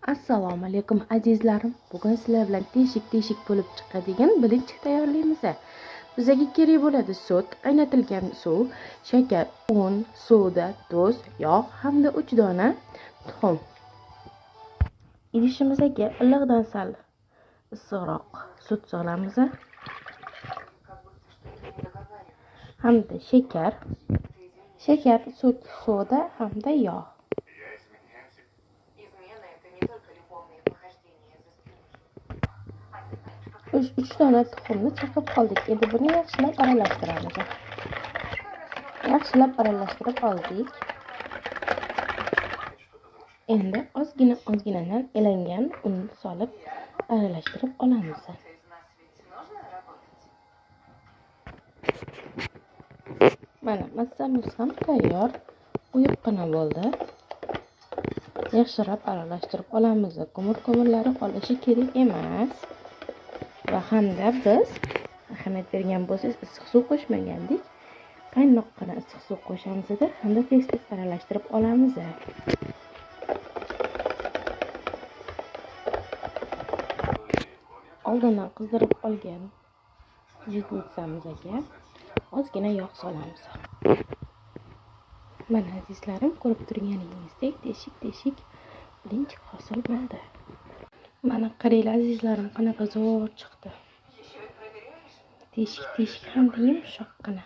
Assalomu alaykum, azizlarim. Bugun sizlar bilan teshik-teshik bo'lib chiqadigan bilinchik tayyorlaymiz. Bizga kerak bo'ladi sut, qaynatilgan suv, shakar, un, soda, tuz, yog' hamda 3 dona tuxum. Idishimizga iliqdan sal issiqroq sut solamiz. Hamda shakar, sut, soda hamda yog'. Uch dona tuxumni chaqib oldik. Endi buni yaxshilab aralashtiramiz. Yaxshilab aralashtirib oldik. Endi ozgina-ozginadan elangan un solib aralashtirib olamiz. Mana massamiz ham tayyor, uyuqqina bo'ldi. Yaxshilab aralashtirib olamiz. Ko'mir-ko'mirlari qolishi kerak emas. Va hamda biz ahamiyat bergan bo'lsangiz issiq suv qo'shmagandik. Qaynoqqina issiq suv qo'shamiz hamda tez-tez aralashtirib olamiz. Oldindan qizdirib olgan jitnitsamizga ozgina yog' solamiz. Mana azizlarim, ko'rib turganingizdek teshik-teshik bilinchik hosil bo'ldi. Mana qaranglar azizlarim, qanaqa zo'r chiqdi. Teshik-teshik hamda yumshoqqina.